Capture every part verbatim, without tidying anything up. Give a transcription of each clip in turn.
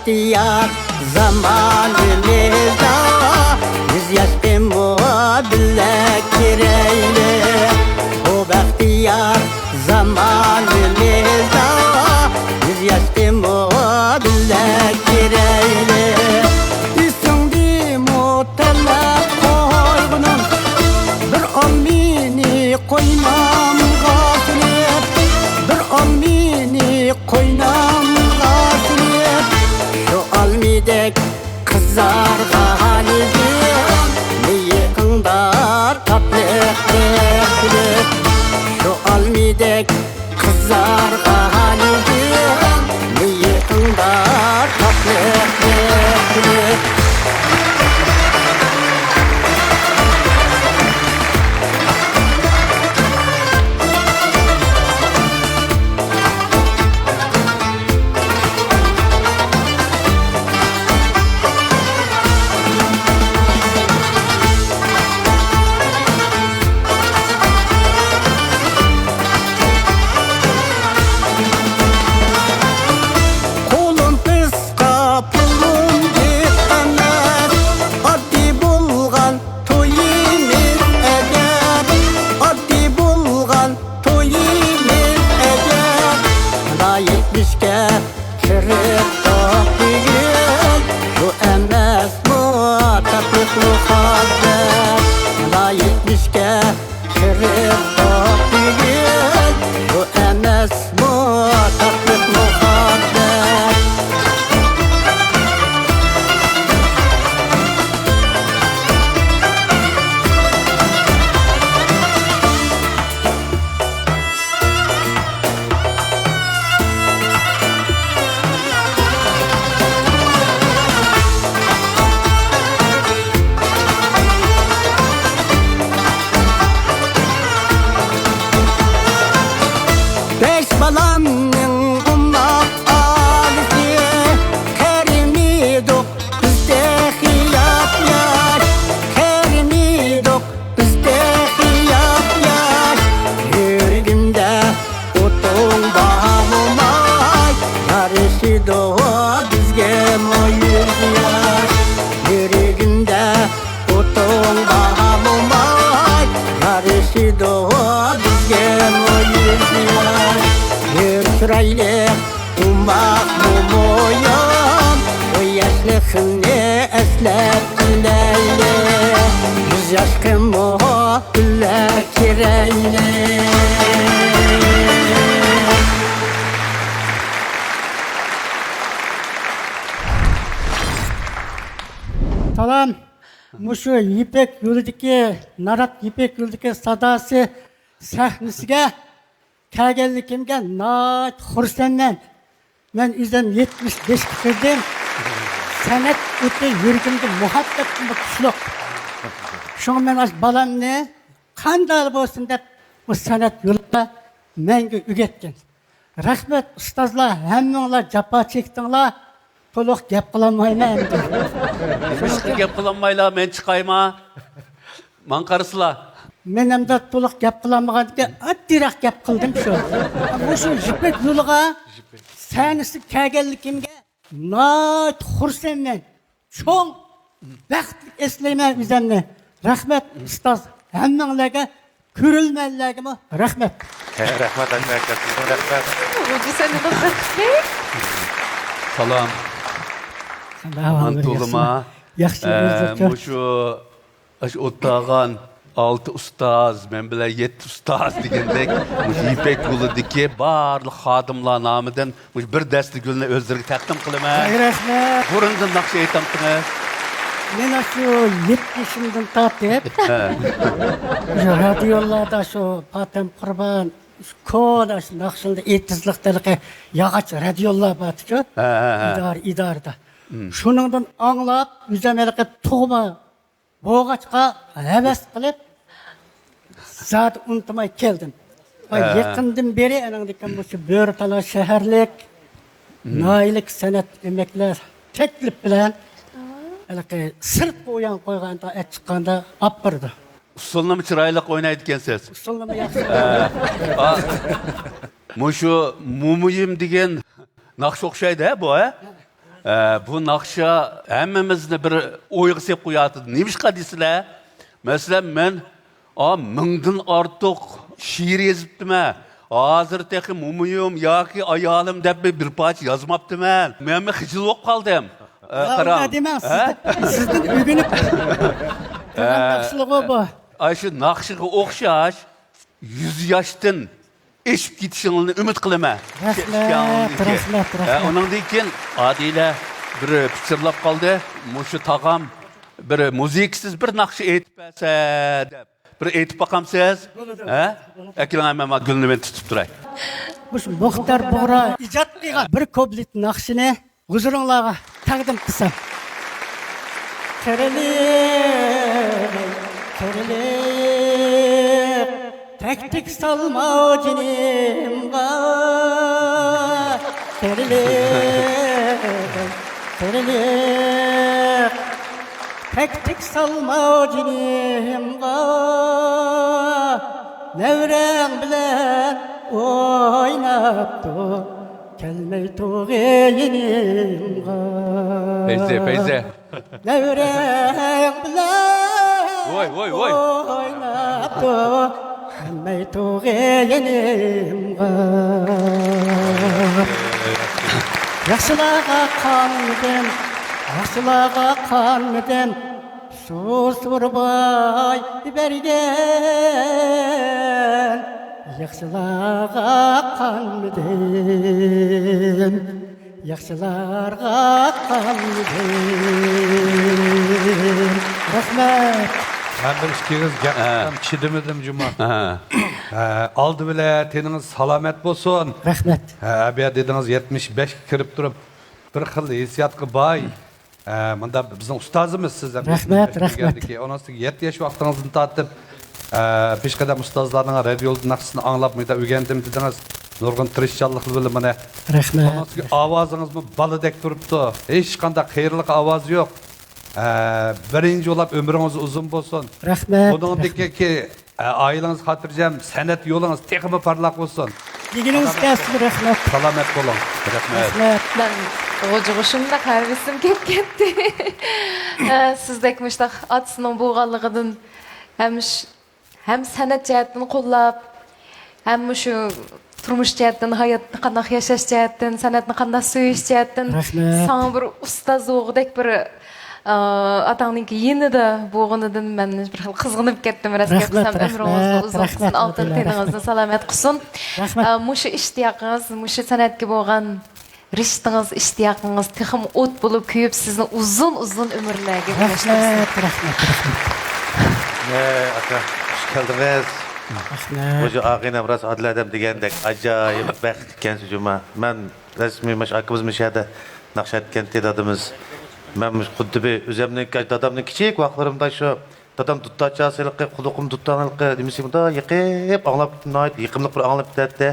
بەختىيار زامانىمىزدا بىز ياشقىمۇ بىللە كىرەيلى. بۇ بەختىيار زامانىمىزدا بىز ياشقىمۇ بىللە كىرەيلى. ئېسىڭدىمۇ تەلەپ قويغىنىم، بىر ئالمىنى قوينۇمغا سېلىپ، بىر ئالمىنى قوينۇمغا سېلىپ، شۇ ئالمىدەك قىزارغان يۈزۈڭ مىيىقىڭدا تاتلىق بىر كۈلۈپ، شۇ ئالمىدەك قىزارغان يۈزۈڭ مىيىقىڭدا تاتلىق بىر كۈلۈپ. قولۇم قىسقا، پۇلۇم جىق ئەمەس، ئاددىي بولغان تويىمىز ئەجەب، ئاددىي بولغان تويىمىز ئەجەب. ھايا يەتمىشكە كىرىپتۇق بۈگۈن، بۇ ئەمەسمۇ تاتلىق مۇھەببەت؟ ھايا يەتمىشكە كىرىپتۇق بۈگۈن، بۇ ئەمەسمۇ تاتلىق مۇھەببەت؟ بەش بالامنىڭ ئوماق ئانىسى، قېرىمىدۇق بىز تېخى ياپياش، قېرىمىدۇق بىز تېخى ياپياش. يۈرىكىمدە ئوتۇڭ بار موماي، يارىشىدۇ بىزگە مۇ يۈز ياش. يۈرىكىمدە ئوتۇڭ بار موماي، يارىشىدۇ بىزگە مۇ يۈز ياش. يۈر چىرايلىق ئوماق مومايىم، شۇ ياشلىقىمنى ئەسلەپ كۈلەيلى. يۈز ياشقىمۇ بىللە كىرەيلى. سالام. مۇشۇ يىپەك يولىدىكى، نارات يىپەك يولىدىكى ساداسى سەھنىسىگە كەلگەنلىكىمگە ناھايىتى خۇرسەنمەن. مەن ئۆزۈم يەتمىش بەشكە كىردىم. سەنئەت ئوتى يۈرىكىمدە مۇھەببەتتىنمۇ كۈچلۈك. شۇڭا مەن ئاشۇ بالامنى قانداق بولسۇن دەپ، بۇ سەنئەت يولىغا مەڭگۈ ئۆگەتكەن. رەھمەت، ئۇستازلار، ھەممىڭلار جاپا چەكتىڭلار. تولۇق گەپ قىلالمايمەن ئەمدى. نېمىشقا گەپ قىلالمايلا، مەن چىقايما؟ ماڭا قارىسىلا. مەن ئەمدى تولۇق گەپ قىلالمىغاندىكىن، ئاددىيراق گەپ قىلدىم شۇ. مۇشۇ يىپەك يولىغا سەھنىسىگە كەلگەنلىكىمگە ناھايىتى خۇرسەنمەن. چوڭ بەختلىك ئەسلەيمەن ئۆزۈمنى. رەھمەت، ئۇستاز، ھەممىڭلارغا، كۆرۈرمەنلەرگىمۇ رەھمەت. ھە، رەھمەت، ئاكا، سىزگە رەھمەت. غوجا سەننىڭ بەختلىك. سالام. سالام، ئامان ئالەيكۇم. تولىما. ياخشى، ئە، ئۆزلۈكچە. مۇشۇ ئاشۇ ئولتۇرغان ئالتە ئۇستاز، مەن بىلەن يەتتە ئۇستاز دېگەندەك، مۇشۇ يىپەك يولىدىكى بارلىق خادىملار نامىدىن مۇشۇ بىر دەستە گۈلنى ئۆزلىرىگە تەقدىم قىلىمەن. ھەي، رەھمەت. بۇرۇندىن ناخشا ئېيتامتىڭىز؟ مەن ئاشۇ يەتتە يېشىمدىن تارتىپ، ھە، مۇشۇ رادىيولاردا شۇ پاتەم قۇربان، شۇ كونا شۇ ناخشىلارنى ئېتىزلىقتا ھېلىقى ياغاچ رادىيولار بارتىكۇ، ھە، ھە، ھە، ئىدارە، ئىدارىدە. مم. شۇنىڭدىن ئاڭلاپ، ئۆزۈم ھېلىقى تۇغما بولغاچقا ھەۋەس قىلىپ، زادى ئۇنتۇماي كەلدىم. ۋە ھە. يېقىندىن بېرى ئەنىڭدىكىن مۇشۇ بۆرىتالا شەھەرلىك مم. ناھىيەلىك سەنئەت ئۆمەكلەر تەكلىپ بىلەن ھېلىقى سىرتقا ئويۇن قويغاندا، ئەچىققاندا ئاپپىرىدۇ. ئۇسسۇلنىمۇ چىرايلىق ئوينايدىكەنسىز. ئۇسسۇلنىمۇ ياخشى. ھە. ئا، مۇشۇ مومىيىم دېگەن ناخشا ئوخشايدۇ، ھە، بۇ، ھە؟ ئە، بۇ ناخشا ھەممىمىزنى بىر ئويغا سېلىپ قوياتىدۇ. نېمىشقا دېسىلە، مەسىلەن، مەن، ئا، مىڭدىن ئارتۇق شېئىر يېزىپتىمەن. ھازىر تېخى مومىيىم ياكى ئايالىم دەپ بىر، بىر پارچە يازماپتىمەن. مەنمۇ خىجىل بولۇپ قالدىم. ئە، يا، قاراڭ. ئۇنداق دېمەڭ، ھە؟ سىزدىن، سىزدىن ئۆگىنىپ تۇرغان ئە، ناخشىلىغۇ بۇ. ئا، شۇ ناخشىغا ئوخشاش يۈز ياشتىن ئېشىپ كېتىشىڭلارنى ئۈمىد قىلىمەن. رەھمەت، رەھمەت، رەھمەت. ئە، ئۇنىڭدىن كېيىن ئادىلە بىر پىچىرلاپ قالدى. مۇشۇ تاغام بىر مۇزىكىسىز بىر ناخشا ئېيتىپ بەرسە دەپ. بىر ئېيتىپ باقامسىز؟ ھە؟ ئەكېلىڭ، مەن گۈلنىمەنى تۇتۇپ تۇراي. مۇشۇ مۇختار بۇغرا ئىجاد قىلغان بىر كۇپلېت ناخشىنى ھۇزۇرۇڭلارغا تەقدىم قىلسام. قېرىلىق، قېرىلىق، تەكتىك سالما جېنىمغا. قېرىلىق، قېرىلىق، تەكتىك سالما جېنىمغا. نەۋرەڭ بىلەن ئويناپتۇ، كەلمەي تۇغى يېنىمغا. پەيزى، پەيزى. نەۋرەڭ بىلەن ۋاي، ۋاي، ۋاي. ئويناپتۇ، كەلمەي تۇغى يېنىمغا. ياخشىلارغا قانمىدىم، ياخشىلارغا قانمىدىم. سۇ سورۇباي بەرگەن ياخشىلارغا قانمىدىم، ياخشىلارغا قانمىدىم. رەھمەت. مەن بىر ئىككى ئېغىز گەپ ھە. قىلسام چىدىمىدىم جۇما. ھە. ھە، ئالدى بىلەن تېنىڭىز سالامەت بولسۇن. رەھمەت. ھە، ئەبىيا دېدىڭىز يەتمىش بەشكە كىرىپ تۇرۇپ بىر خىل ھېسسىياتقا باي. ئە، مۇنداق بىزنىڭ ئۇستازىمىز سىز ھەم رەھمەت، رەھمەت. ئۇنىڭ ئۈستىگە يەتتە ياش ۋاقتىڭىزدىن تارتىپ، ئە، پېشقەدەم ئۇستازلارنىڭ رەدىيولدا ناخشىسىنى ئاڭلاپ، مۇنداق ئۆگەندىم دېدىڭىز. نۇرغۇن تىرىشچانلىقلار بىلەن مانا. رەھمەت. ئۇنىڭ ئۈستىگە ئاۋازىڭىزمۇ بالىدەك تۇرۇپتۇ. ھېچقانداق قېرىلىق ئاۋازى يوق. ئە، بىرىنچى بولۇپ ئۆمرىڭىز ئۇزۇن بولسۇن. رەھمەت، بۇنىڭدىكى رەھمەت. ئائىلىڭىز خاتىرجەم، سەنئەت يولىڭىز تېخىمۇ پارلاق بولسۇن. دېگىنىڭىز كەلسۇن، رەھمەت. سالامەت بولۇڭ. رەھمەت. رەھمەت. مەن غۇژىغا شۇنداق ھەۋىسىم كېلىپ كەتتى. ئە، سىزدەك مۇشۇنداق ئاتىسىنىڭ بولغانلىقىدىن ھەم ش-، ھەم سەنئەت جەھەتتىن قوللاپ، ھەم مۇشۇ تۇرمۇش جەھەتتىن، ھاياتنى قانداق ياشاش جەھەتتىن، سەنئەتنى قانداق سۆيۈش جەھەتتىن رەھمەت. ساڭا بىر ئۇستاز بولغۇدەك بىر، ئا، ئاتاڭنىڭكى يېنىدا بولغىنىدىن مەن بىر خىل قىزغىنىپ كەتتىم، راست گەپ رەھمەت، قىلسام. ئۆمرىڭىزنى رەھمەت، ئۇزۇن قىلسۇن، رەھمەت، ئالتۇن رەھمەت. تېنىڭىزنى سالامەت قىلسۇن. رەھمەت. ئا، مۇشۇ ئىشتىياقىڭىز، مۇشۇ سەنئەتكە بولغان رىشتىڭىز، ئىشتىياقىڭىز تېخىمۇ ئوت بولۇپ كۆيۈپ، سىزنى ئۇزۇن، ئۇزۇن ئۆمۈرلەرگە ئۇلاشتۇرسۇن. رەھمەت، رەھمەت، رەھمەت. ھەي، ئاكا، خۇش كەلدىڭىز. رەھمەت. مۇشۇ ئاغىنەم راست ئادىل ئادەم دېگەندەك ئاجايىپ بەختلىك ئىكەنسىز جۇما. مەن رەسمىي مۇشۇ ئاكىمىز مۇشۇ يەردە ناخشا ئېيتكەنتى دادىمىز. مەن مۇشۇ خۇددى بىر ئۆزۈمنىڭ، دادامنىڭ كىچىك ۋاقىتلىرىمدا شۇ دادام دۇتار چالسا ھېلىقى، قۇلىقىم دۇتارنىڭ ھېلىقى نېمىسى مۇنداق يېقىپ ئاڭلاپ، ناھايىتى يېقىملىق بىر ئاڭلاپ كېتەتتى.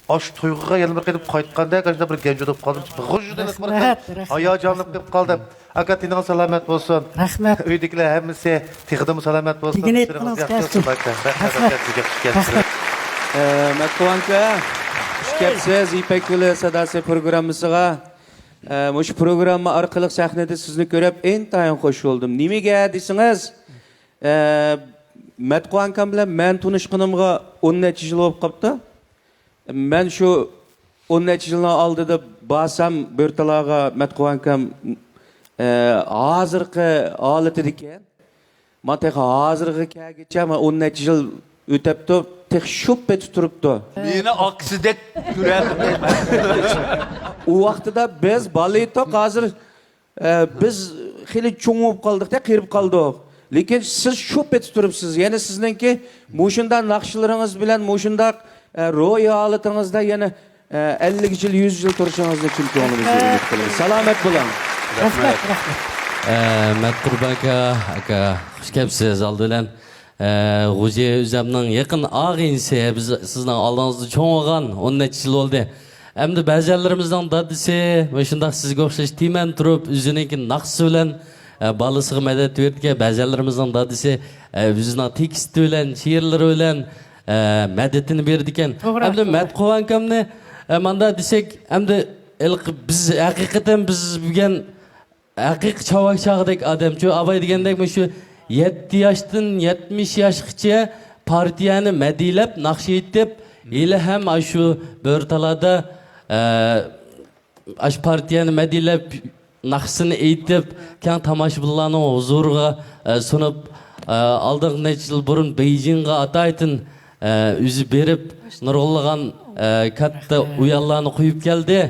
ئاشۇ تۇيغۇغا يەنە بىر قېتىم قايتقاندەك، ئاشۇنداق بىر گەنجۇ بولۇپ قالدىم. غۇژ دېدى، رەھمەت، رەھمەت. ھاياجانلىنىپ قېلىپ قالدىم. ئاكا، تېنىڭىز سالامەت بولسۇن. رەھمەت. ئۆيدىكىلەر ھەممىسى تېخىدىنمۇ سالامەت بولسۇن. دېگىنى ئېيتقىنىڭىز كەلسۇن. رەھمەت. رەھمەت. ئە، مەتقۇۋان ئاكا، خۇش كەپسىز يىپەك يولى ساداسى پروگراممىسىغا. ئە، مۇشۇ پروگرامما ئارقىلىق سەھنىدە سىزنى كۆرۈپ ئىنتايىن خۇش بولدۇم. نېمىگە دېسىڭىز، ئە، مەتقۇۋان ئاكام بىلەن مەن تونۇشقىنىمغا ئون نەچچە يىل بولۇپ قاپتۇ. مەن شۇ ئون نەچچە يىلنىڭ ئالدىدا بارسام بۆرتالاغا، مەتقۇۋان ئاكام، ئە، ھازىرقى ھالىتىدىكەن. مانا تېخى ھازىرغا كەلگۈچە مانا ئون نەچچە يىل ئۆتەپتۇ، تېخى شۇ پېتى تۇرۇپتۇ. مېنى ئاكىسىدەك كۆرەلمەيمەن. ئۇ ۋاقتىدا بىز بالا ئىدۇق، ھازىر ئە، بىز خېلى چوڭ بولۇپ قالدۇق-تە، قېرىپ قالدۇق. لېكىن سىز شۇ پېتى تۇرۇپسىز. يەنە سىزنىڭكى مۇشۇنداق ناخشىلىرىڭىز بىلەن، مۇشۇنداق، ئە، روھىي ھالىتىڭىزدە يەنە، ئە، ئەللىك يىل، يۈز يىل تۇرۇشىڭىزنى چىن كۆڭلىمىزدىن ئۈمىد قىلىمىز. سالامەت بولۇڭ. رەھمەت، رەھمەت. ئە، مەتقۇۋان ئاكا، ئاكا، خۇش كەپسىز. ئالدى بىلەن ئە، غۇژى ئۆزەمنىڭ يېقىن ئاغىنىسى، بىز سىزنىڭ ئالدىڭىزدا چوڭ بولغان، ئون نەچچە يىل بولدى. ئەمدى بەزەنلىرىمىزنىڭ دادىسى مۇشۇنداق سىزگە ئوخشاش تىمەن تۇرۇپ، ئۆزىنىڭكى ناخشىسى بىلەن، ئە، بالىسىغا مەدەت بېرىدىكەن. بەزەنلىرىمىزنىڭ دادىسى، ئە، ئۆزىنىڭ تېكىستى بىلەن، شېئىرلىرى بىلەن، ئە، مەدىتىنى بېرىدىكەن. توغرا، ئەمدى توغرا. مەتقۇۋان ئاكامنى، ئە، ماندا دېسەك، ئەمدى ھېلىقى بىز ھەقىقەتەن بىز بۈگۈن ھەقىقىي چاۋاك چاغدەك ئادەمچۇ. ئاباي دېگەندەك مۇشۇ يەتتە ياشتىن يەتمىش ياشقىچە پارتىيەنى مەدھىيلەپ، ناخشا ئېيتىپ، ھېلىھەم ئاشۇ بۆرتالادا، ئە، ئاشۇ پارتىيەنى مەدھىيلەپ، ناخشىسىنى ئېيتىپ، كەڭ تاماشىبىنلارنىڭ ھۇزۇرىغا، ئە، سۇنۇپ، ئە، ئالدىنقى نەچچە يىل بۇرۇن بېيجىڭغا ئاتايتىن، ئە، ئۆزى بېرىپ، نۇرغۇنلىغان، ئە، كاتتا ئويۇنلارنى قويۇپ كەلدى.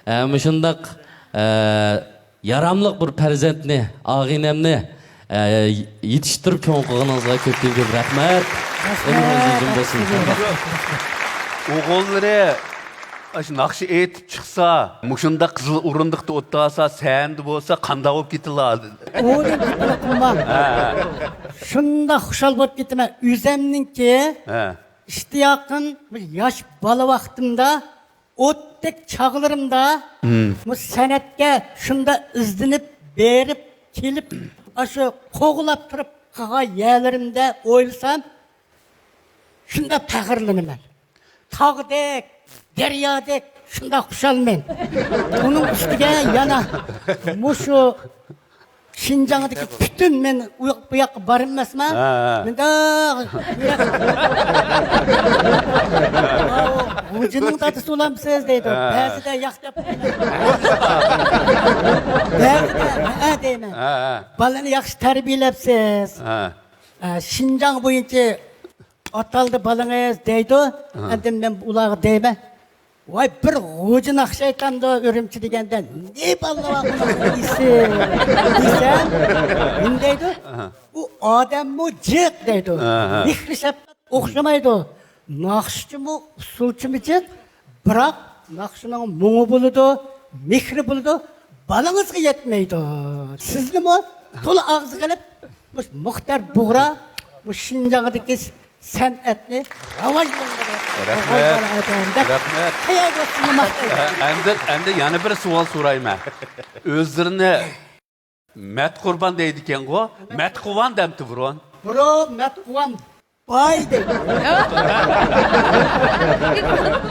ئە، مۇشۇنداق، ئە، ياراملىق بىر پەرزەنتنى، ئاغىنەمنى، ئە، يېتىشتۈرۈپ چوڭ قىلغىنىڭىزغا كۆپتىن كۆپ رەھمەت. ئۆمرىڭىز ئۇزۇن بولسۇن. ئوغۇللىرى ئاشۇ ناخشا ئېيتىپ چىقسا، مۇشۇنداق قىزىل ئورۇندۇقتا ئولتۇرسا، سەھنىدە بولسا، قانداق بولۇپ كېتىلار؟ ئويۇن قىلماڭ. ھە، ھە. شۇنداق خۇشال بولۇپ كېتىمەن. ئۆزەمنىڭكى ھە. ئىشتىياقىم ياش بالا ۋاقتىمدا، ئوتتەك چاغلىرىمدا، مۇ سەنئەتكە شۇنداق ئىزدىنىپ، بېرىپ، كېلىپ، ئاشۇ قوغلاپ تۇرۇپ قىلغان يەرلىرىمدە ئويلىسام، شۇنداق پەخىرلىنىمەن. تاغدەك، دەريادەك شۇنداق خۇشالمەن. ئۇنىڭ ئۈستىگە يەنە مۇشۇ شىنجاڭدىكى پۈتۈن مەن ئۇ ياق، بۇ ياققا بارماسمەن. ھە، ھە. مۇنداق، غوجىنىڭ دادىسى بولامسىز دەيدۇ. ھە. بەزىدە ياق دەپ، بەزىدە ھە دەيمەن. ھە، ھە. بالىنى ياخشى تەربىيەلەپسىز. ھە. ھە، شىنجاڭ بويىچە ئاتالدى بالىڭىز دەيدۇ. ھە. ئاندىن مەن ئۇلارغا دەيمەن، ۋاي، بىر غوجا ناخشا ئېيتامدۇ ئۈرۈمچى دېگەندە، نېمە بالىلار بۇنىڭ ئىسى دېسەم، نېمە دەيدۇ؟ ئۇ ئادەممۇ جىق دەيدۇ. مېھرى شەپقەت ئوخشىمايدۇ. ناخشىچىمۇ، ئۇسسۇلچىمۇ جىق، بىراق ناخشىنىڭ مۇڭى بولىدۇ، مېھرى بولىدۇ، بالىڭىزغا يەتمەيدۇ. سىزنىمۇ تولا ئاغزىغا ئېلىپ، مۇشۇ مۇختەر بۇغرا، مۇشۇ شىنجاڭدىكى سەنئەتنى راۋاجلاندۇرۇۋاتىدۇ. رەھمەت. رەھمەت. قەيەرگە بارسىمۇ ماختايدۇ. ئەمدى، ئەمدى يەنە بىر سوئال سورايمەن. ئۆزلىرىنى مەتقۇربان دەيدىكەنغۇ؟ مەتقۇۋان دەمتى بۇرۇن؟ بۇرۇن مەتقۇۋان باي دەيدۇ.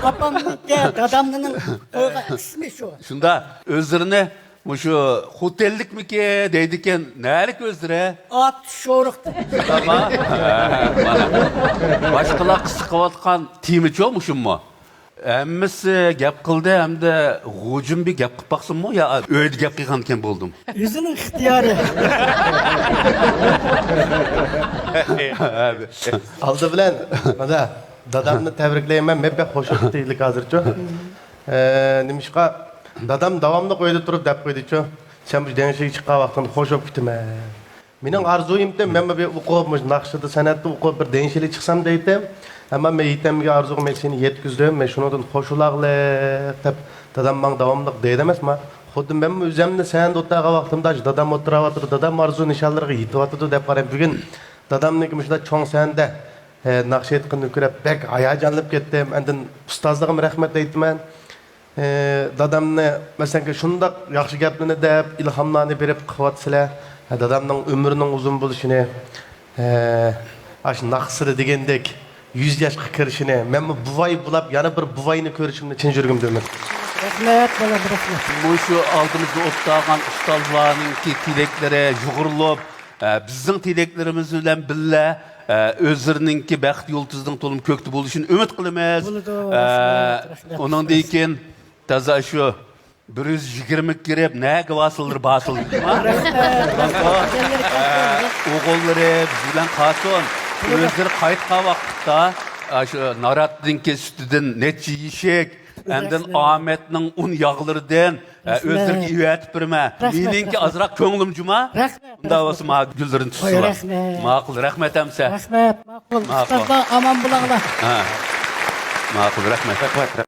ئاپامنىڭكى، دادامنىڭ قويغان ئىسمى شۇ. شۇنداق، ئۆزلىرىنى مۇشۇ خوتەنلىكمىكى دەيدىكەن، نەلىك ئۆزلىرى؟ ئات شورۇق. شۇنداقما؟ ھە، مانا. باشقىلار قىزىقىۋاتقان تېمىچۇ مۇشۇممۇ؟ ھەممىسى گەپ قىلدى ھەمدە غۇجۇم بىر گەپ قىلىپ باقسۇنمۇ يا ئۆيدە گەپ قىلغانكەن بولدۇم؟ ئۆزىنىڭ ئىختىيارى. ئالدى بىلەن، مانا، دادامنى تەبرىكلەيمەن، مەن بەك خۇش بولۇپ كېتەيلىك ھازىرچۇ. ئە، نېمىشقا، دادام داۋاملىق ئۆيدە تۇرۇپ دەپ قويدىچۇ، سەن مۇشۇ دەڭشىگە چىققان ۋاقتىڭدا خۇش بولۇپ كېتىمەن. مېنىڭ ئارزۇيۇمتى، مەنمۇ بىر ئوقۇپ، مۇشۇ ناخشىدا، سەنئەتتە ئوقۇپ، بىر دەڭشىلى چىقسام دەيتتىم. ئەمما مەن يېتەلمىگەن ئارزۇغا مەن سېنى يەتكۈزدۈم، مەن شۇنىڭدىن خۇشۇلاغلىق دەپ، دادام ماڭا داۋاملىق دەيدۇ ئەمەسما. خۇددى مەنمۇ ئۆزەمنى سەھنىدە ئولتۇرغان ۋاقتىمدا، دادام ئولتۇراۋاتىدۇ، دادام ئارزۇ نىشانلىرىغا يېتىۋاتىدۇ دەپ قارايمەن. بۈگۈن دادامنىڭكى مۇشۇنداق چوڭ سەھنىدە، ئە، ناخشا ئېيتقىنىنى كۆرۈپ، بەك ھاياجانلىنىپ كەتتىم. ئاندىن ئۇستازلىرىغىمۇ رەھمەت ئېيتىمەن. ئى، دادامنى، مەسىلەن، شۇنداق ياخشى گەپلىرىنى دەپ، ئىلھاملارنى بېرىپ قىلىۋاتىسىلەر. ھە، دادامنىڭ ئۆمرىنىڭ ئۇزۇن بولۇشىنى، ئى، ئاشۇ ناخشىسىدا دېگەندەك، يۈز ياشقا كىرىشىنى، مەنمۇ بوۋاي بولاپ، يەنە بىر بوۋاينى كۆرۈشۈمنى چىن يۈرىكىمدىن ئۈمىد قىلىمەن. رەھمەت، بالام، رەھمەت. مۇشۇ ئالدىمىزدا ئولتۇرغان ئۇستازلارنىڭكى تىلەكلىرى يۇغۇرۇلۇپ، ئە، بىزنىڭ تىلەكلىرىمىز بىلەن بىللە، ئە، ئۆزلىرىنىڭكى بەخت يۇلتۇزىنىڭ تولىمۇ كۆكتە بولۇشىنى ئۈمىد قىلىمىز. بولىدۇ، ئە، رەھمەت، رەھمەت. ئۇنىڭدىن كېيىن تازا شۇ بىر يۈز يىگىرمە كىرىپ، نەگە بارسىلىرى بارسىلىرى. رەھمەت، رەھمەت. ئە، ئوغۇللىرى بىز بىلەن قالسۇن. بولىدۇ. ئۆزلىرى قايتقان ۋاقىتتا، ئە، شۇ ناراتنىڭكى سۈتىدىن نەچچە يېشىك، ئاندىن رەھمەت. ئامەتنىڭ ئۇن ياغلىرىدىن، ئە، رەھمەت. ئۆزلىرىگە ئېۋەتىپ بېرىمەن. رەھمەت، مېنىڭكى رەھمەت. ئازراق كۆڭلۈم جۇما. رەھمەت، ئۇنداق رەھمەت. بولسا ماڭا گۈللىرىنى تۇتسىلا. رەھمەت. ماقۇل، رەھمەت ئەمسە. رەھمەت، ماقۇل. ماقۇل. ئۇستازلار ئامان بولۇڭلار. ھە. ماقۇل، رەھمەت. رەھمەت.